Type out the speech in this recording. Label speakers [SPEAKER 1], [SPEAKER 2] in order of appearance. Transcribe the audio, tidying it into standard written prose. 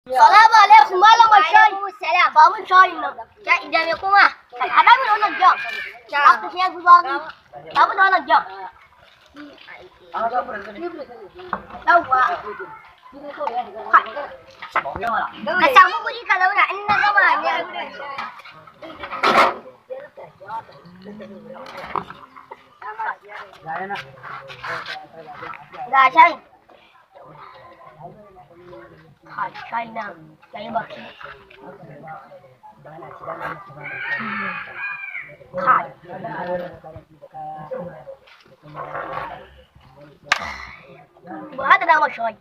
[SPEAKER 1] Salamu alaikum, malamar shayi.
[SPEAKER 2] Salam.
[SPEAKER 1] Ba mun shayin nan.
[SPEAKER 2] Ya idan me kuma?
[SPEAKER 1] Haɗa min wannan jam. Za ku siya zuwa ni. Ba mun wannan jam. Yawwa.
[SPEAKER 2] Ka samu guri ka zauna in na gama ne.
[SPEAKER 1] Ga shayi. Kai, shayi nan yayi baki. Kai. Ba haɗa naman shayi.